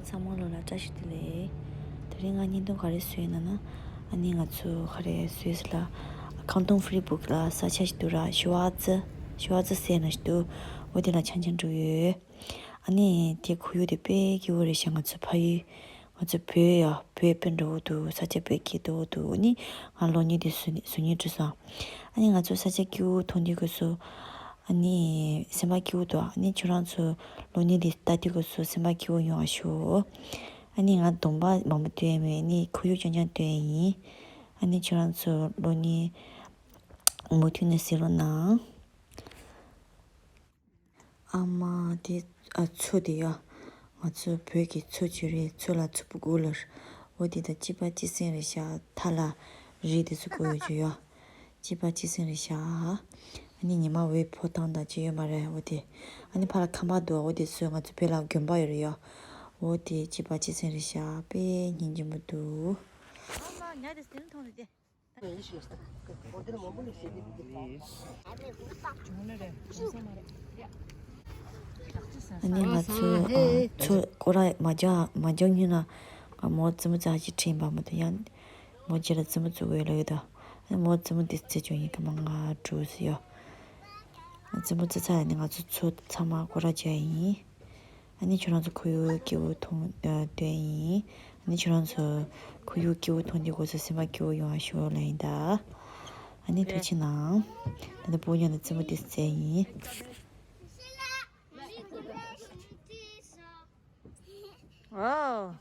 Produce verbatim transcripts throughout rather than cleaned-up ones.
ཚང་མ་ལོ་ལ་བཀྲ་ཤིས་བདེ་ལེགས། དེ་རིང་ང་བརྙན་ཐུང་ག་རེ་བཟོས་ཡོད་ན་ན། ཨ་ནི་ང་ཚོ་ག་རེ་བཟོས་ཟེར་ལ། ཁང་སྟོང་ཧྥི་རི་སྦུག་ལ་ས་ཆ་ཞིག་འདུག་ར། ཞི་བ་རྩི། ཞི་བ་རྩི་ཟེར་ན་ཞིག་འདུག་འོ་དེ་ལ་འཆམ་འཆམ་འགྲོ་ཡོད། ཨ་ནི་དེ་ཁོར་ཡུག་དེ་དཔེ་སྐྱིད་པོ་རེད་ཤག་ང་ཚོ་ཕ་ཡུལ། ང་ཚོ་བོད་ཡ་བོད་དཔེ་འགྲོ་འདུག་ས་ཆ་དཔེ་སྐྱིད་པོ་འདུག་ཨ་ནི་ང་གློག་བརྙན་དེ་བཟོ་བཟོ་སྙིང་བྲོ་སོང་། ཨ་ནི་ང་ཚོ་ས་ཆ་སྐྱིད་པོ་མཐོང་དུས་སྐབས་སུ། ཨ་ནི་སེམས་པ་སྐྱིད་པོ་འདུག་ཨ་ནི་ཁྱོད་རང་ཚོ་གློག་བརྙན་འདི་ལྟ་དུས་སྐབས་སུ་སེམས་པ་སྐྱིད་པོ་ཡོང་བ་ཤོག་ཨ་ནི་ང་གདོང་པ་མང་པོ་སྟོན་ཡ་མེད། ཨ་ནི་ཁོར་ཡུག་རྐྱང་རྐྱང་སྟོན་ཡ་ཡིན། ཨ་ནི་ཁྱོད་རང་ཚོ་གློག་བརྙན་མུ་མཐུད་ནས་གཟིགས་རོགས་གནང་། ཨ་མ་དེ་ཨ་མཚོ་དེ་ཡ། ང་ཚོ་བོད་ཀྱི་མཚོ་ཅིག་རེད། མཚོ་ལ་མཚོ་བུ་དགུ་ལ། འོ་དེ་དང་གཅིག་པ་གཅིག་སེང་རེད་ཤག་མཐའ་ལ་རི་དེ་ཚོ་བརྐོས་ཡོད་ཅིག་ཡ། གཅིག་པ་གཅིག་སེང་རེད་ཤག་ཨ་ནི་ཉི་མ་འོད་ཕོག་སྟངས་དང་ཅི་ཡོད་མ་རེད། འོ་དེ། ཨ་ནི་ཕར་ལ་ཁང་པ་འདུག་འོ་དེ་ཚོ་ང་ཚོ་བོད་ལ་དགོན་པ་ཡོད་རེད་ཡ། འོ་དེ་གཅིག་པ་གཅིག་སེང་རེད་ཤག་དཔེ་སྙིང་རྗེ་མོ་འདུག་ཨ་མ་ཉ་དེ་སྟེང་མཐོང་ནས་དེ། ཨ་ནི་ང་ཚོ་ཨ་མཚོ་སྐོར་ར་མ་རྒྱག་མ་རྒྱག་སྔོན་ལ་ཨ་མོ་རྩེད་མོ་རྩེ་ཅིག་ཁྲིད་པ་མ་གཏོགས་ཡང་མོ་རྗེས་ལ་རྩེད་མོ་རྩེ་དགོས་ལབ་ཡོད་ད། ཨ་ནི་མོ་རྩེད་མོ་འདི་རྩེ་བཅུག་ཡིན་ག་མ་ང་འགྲོ་ཟེར་ཡོད། རྩེད་མོ་རྩེ་ཚར་ཡ་ནི་ང་ཚོ་མཚོ་ཚང་མ་སྐོར་ར་རྒྱག་ཡིན། ཨ་ནི་ཁྱོད་རང་ཚོ་ཁོར་ཡུག་སྐྱིད་པོ་མཐོང་ཨ་སྟོན་ཡིན། ཨ་ནི་ཁྱོད་རང་ཚོ་ཁོར་ཡུག་སྐྱིད་པོ་མཐོང་དུས་སྐབས་སུ་སེམས་པ་སྐྱིད་པོ་ཡོང་བ་ཤོག་ལབ་ཡིན་ད། ཨ་ནི་ཐུགས་རྗེ་གནང་། ད་ལྟ་སྤུ་གུ་མཉམ་དུ་རྩེད་མོ་དེ་རྩེ་ཡིན། ཨོ།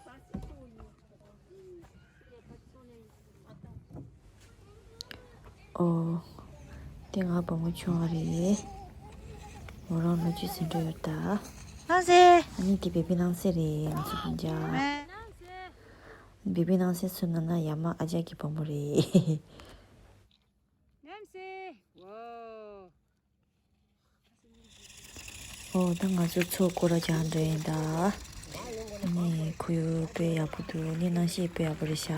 ཨོ། དེ་ང་བུ་མོ་ཆུང་བ་རེད། མོ་རང་ལོ་བཅུ་ཟིན་འགྲོ་ཡོད་ད། སྣང་གསལ། ཨ་ནི་དེ་བེ་བི་སྣང་གསལ་རེད། ང་ཚོ་སྤུན་ཀྱག་སྣང་གསལ། བེ་བི་སྣང་གསལ་སུ་ན་ན་ཡ་མ་ཨ་ཅག་གི་བུ་མོ་རེད། སྣང་གསལ། ཝོ། ཨོ་ད་ང་ཚོ་མཚོ་སྐོར་ར་རྒྱག་འགྲོ་ཡིན་ད། ནི་ཁོར་ཡུག་དཔེ་ཡག་པོ་འདུག་ནི་གནམ་གཤིས་དཔེ་ཡག་པོ་རེད་ཤག་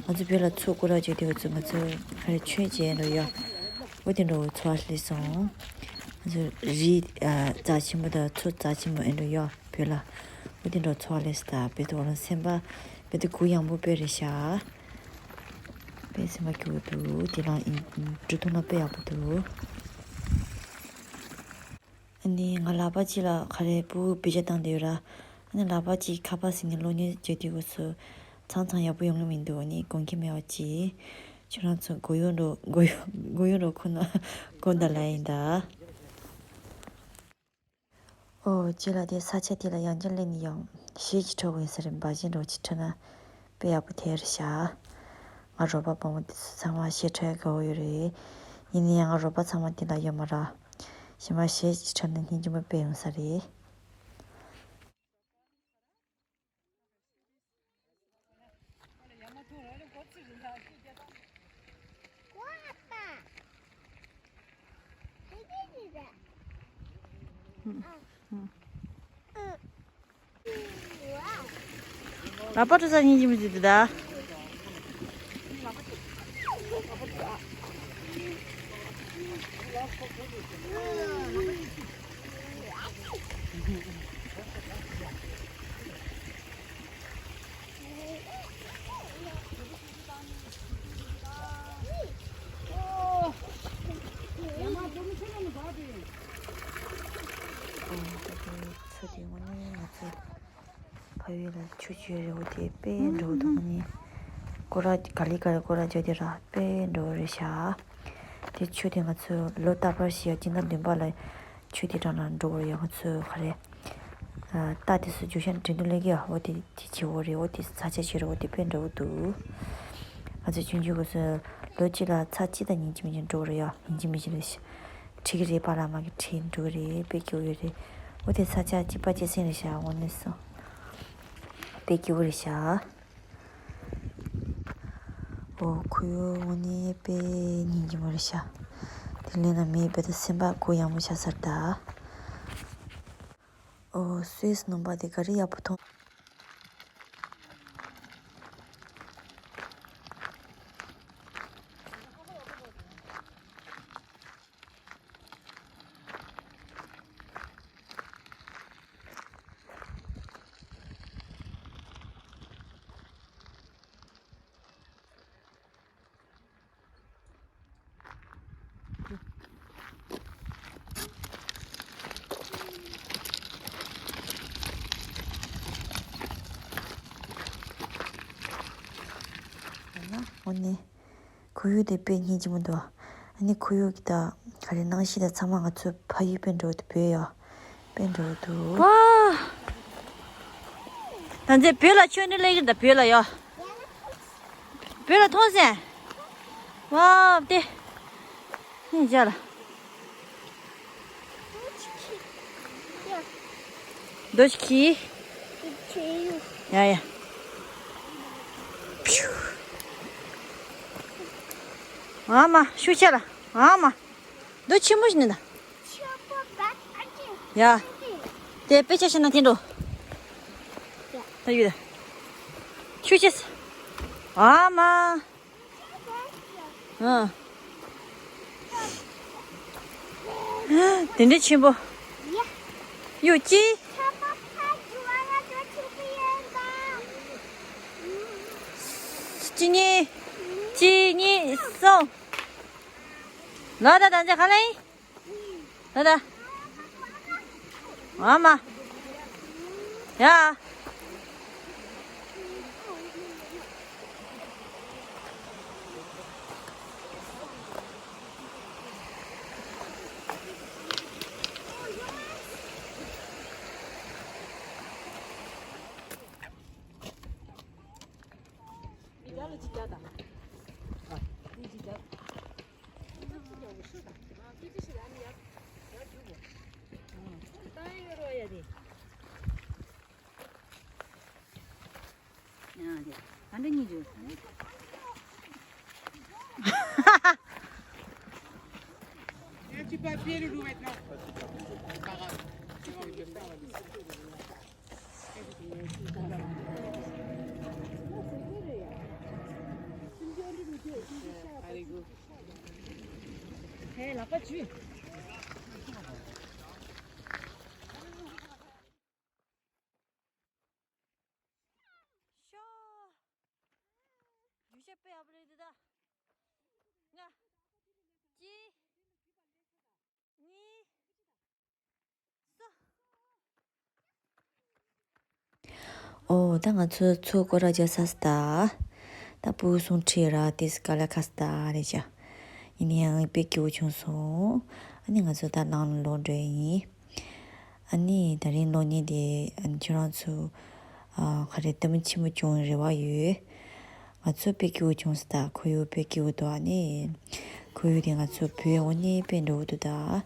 ང་ཚོ་བོད་ལ་མཚོ་སྐོར་ར་རྒྱག་དུས་ང་ཚོ་ང་ཚོ་ཁ་རེ་ཆོས་བྱས་འགྲོ་ཡོད། འོ་དེ་འདྲ་བོ་ཚོར་བ་སླེབས་སོང་། ང་ཚོ་རི་ཨ་རྩ་ཆེན་པོ་དང་མཚོ་རྩ་ཆེན་པོ་ཨེ་འགྲོ་ཡོད་བོད་ལ། འོ་དེ་འདྲ་བོ་ཚོར་བ་སླེབས་སོང་ད། བོད་དུ་འོ་ན་སེམས་པ་བོད་དུ་གུ་ཡངས་པོ་དཔེ་རེད་ཤག་དཔེ་སེམས་པ་སྐྱིད་པོ་འདུག་དེ་རང་ཨིན་འགྲོ་ཐུབ་ན་དཔེ་ཡག་པོ་འདུག་ཨ་ནི་ང་ལག་པ་གཅིག་ལ་ག་རེ་སྤུ་བེ་ཇ་བཏང་བསྡད་ཡོད་ར། ཨ་ནི་ལག་པ་གཅིག་ཁ་པར་ཟིན་ནས་གློག་བརྙན་བརྗོད་དུས་སྐབས་སུ་ཚང་ཚང་ཡག་པོ་ཡོང་གི་མི་འདུག་ཨ་ནི་དགོངས་འགལ་མེད་པ་གཅིག་ཁྱོད་རང་ཚོ་མགོ་གཡོག་འགྲོ་མགོ་གཡོག་མགོ་གཡོག་འགྲོ་ཁོ་ན་དགོངས་དག་ལ་ཡིན་ད། ཨོ་རྗེས་ལ་དེ་ས་ཆ་དེ་ལ་ཡང་བསྐྱར་སླེབས་ནས་ཡང་གཞས་ཅིག་འཁྲབ་དགོས་ཡིན་ས་རེད། འབའ་ཞིག་འགྲོ་ཅིག་འཁྲབ་ན་དཔེ་ཡག་པོ་དེ་རེད་ཤག་ང་རོགས་པ་བུ་མོ་དེ་ཚོ་ཚང་མ་གཞས་འཁྲབ་ཡག་དགའ་བོ་ཡོད་རེད། ཡིན་ན་ཡང་ང་རོགས་པ་ཚང་མ་དེ་ལ་ཡོད་མ་ར། གཞན་པ་གཞས་ཅིག་འཁྲབ་ན་སྙིང་རྗེ་མོ་དཔེ་ཡོང་ས་རེད། ལག་པ་འགྲོ་ས་སྙིང་རྗེ་མོ་ཅིག་འདུག་ད། ཚོ་དེ་དངོས་གནས་ང་ཚོ་ཕ་ཡུལ་ལ་ཆུ་ཆུ་རེ་བོ་དེ་དཔེ་འགྲོ་འདུག་ནི། སྐོར་ར་ག་ལེ་ག་ལེ་སྐོར་ར་བརྒྱབ་དེ་ར་དཔེ་འགྲོ་རེད་ཤག་དེ་ཆུ་དེ་ང་ཚོ་ལོ་རྟག་པར་ཞིག་ཡ་སྤྱི་ཟླ་བདུན་པ་ལ་ཆུ་དེ་དྲང་ལ་འགྲོ་བར་ཡོད། ང་ཚོ་ག་རེ་རྟ་དེ་ཚོ་རྒྱུག་ཤར་འགྲན་བསྡུར་ལས་ཀྱི་འོ་དེ་དེ་བྱེད་འོ་རེད། འོ་དེ་ས་ཆ་བྱེད་རེད། འོ་དེ་དཔེ་འགྲོ་འདུག་ང་ཚོ་ཆུང་ཆུང་སྐབས་སུ་ལོ་གཅིག་ལ་ཚར་གཅིག་དང་ཉིན་གཅིག་མིན་གཅིག་འགྲོ་གི་རེད་ཡ། ཉིན་གཅིག་མིན་གཅིག་རེད། ཁྲིད་ཀྱི་རེད། པཱ་ལགས་མ་གིས་ཁྲིད་འགྲོ་གི་རེད། དཔེ་སྐྱིད་པོ་ཡོད་རེད། འོ་དེ་ས་ཆ་གཅིག་པ་གཅིག་སེང་རེད་ཤག་དངོས་གནས་སོ། དཔེ་སྐྱིད་པོ་རེད་ཤག་འོ་ཁོར་ཡུག་དངོས་གནས་དཔེ་སྙིང་རྗེ་མོ་རེད་ཤག་དེ་ལས་ན་མི་དཔེ་དེ་སེམས་པ་གུ་ཡངས་པོ་ཆགས་ཚར་ད། ཨོ་སུད་སི་ནང་པ་དེ་ག་རེ་ཡག་པོ་མཐོང་། འོ་ནི། ཁོར་ཡུག་དེ་དཔེ་སྙིང་རྗེ་མོ་འདུག་ཨ་ནི་ཁོར་ཡུག་གི་ད་ག་རེ་གནམ་གཤིས་དང་ཚང་མ་ང་ཚོ་ཕ་ཡུལ་དཔེ་འགྲོ་འདུག་བོད་ཡ། དཔེ་འགྲོ་འདུག་ཨ། ད་ཚེ་བོད་ལ་ཆོས་འབྲེལ་ལས་ཀྱི་ད་བོད་ལ་ཡ། བོད་ལ་མཐོང་སེ། ཝ་དེ། ཧིན་ཇ་ལ། རྡོ་ཆི་ཁི། ཡ་ཡ། ཨ་མ་ཤུ་ཆ་ལ། ཨ་མ། རྡོ་ཆེན་པོ་ཞིག་ནི་ད། ཡ། དེ་དཔེ་ཆ་ཤེས་ན་དེ་འགྲོ། ད་ཡོད་ད། ཤུ་ཆེ། ཨ་མ། ཨ། དེ་འདྲའི་ཆེན་པོ། ཡོད་ཅི། གཅིག་གཉིས། གཅིག་གཉིས་གསུམ། ལོ་ད་ད་འདི་ག་ལ་ཡིན། ད་ད། ཨ་མ། ཡ། ཤོ། རྒྱུ་ཆ་དཔེ་ཡག་པོ་རེད་འདི་ད། ལྔ། གཅིག་གཉིས། གསུམ། ཨོ་ད་ང་ཚོ་ཚོ་སྐོར་ར་རྒྱག་ས་སི་ད། ད་སྤུ་གུ་སུམ་ཁྲི་ར་དེ་སི་ཀ་ལ་ཁ་སི་ད་རེད་ཅག་ཡིན་ནའི་ཡང་དཔེ་སྐྱིད་པོ་བྱུང་སོང་། ཨ་ནི་ང་ཚོ་ད་ནང་ལ་ལོག་འགྲོ་ཡིན། ཨ་ནི་ད་རིང་གློག་བརྙན་དེ་ཨ་ནི་ཁྱོད་རང་ཚོ་ཨ་ག་རེ་ལྟད་མོ་ཆེན་པོ་བྱུང་རེ་བ་ཡོད། ང་ཚོ་དཔེ་སྐྱིད་པོ་བྱུང་སོང་ད། ཁོར་ཡུག་དཔེ་སྐྱིད་པོ་འདུག་ཨ་ནི་ཁོར་ཡུག་དེ་ང་ཚོ་བོད་འོ་ནི་དཔེ་འགྲོ་གི་འདུག་ད།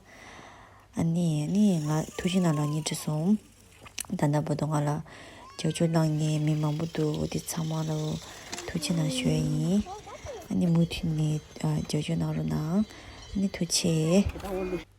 ཨ་ནི་ཨ་ནི་ང་ཐུགས་རྗེ་གནང་ལགས་སྙིང་བྲི་སོང་། ད་ལྟ་བར་དུ་ང་ལ་རྒྱབ་སྐྱོར་གནང་མཁན་མི་མང་པོ་འདུག་དེ་ཚང་མ་ལ་ཐུགས་རྗེ་གནང་ཞུ་ཡ་ཡིན། ཨ་ནི་མུ་མཐུད་ནས་ཨ་རྒྱབ་སྐྱོར་གནང་རོགས་གནང་། ཨ་ནི་ཐུགས་རྗེ་ཆེ།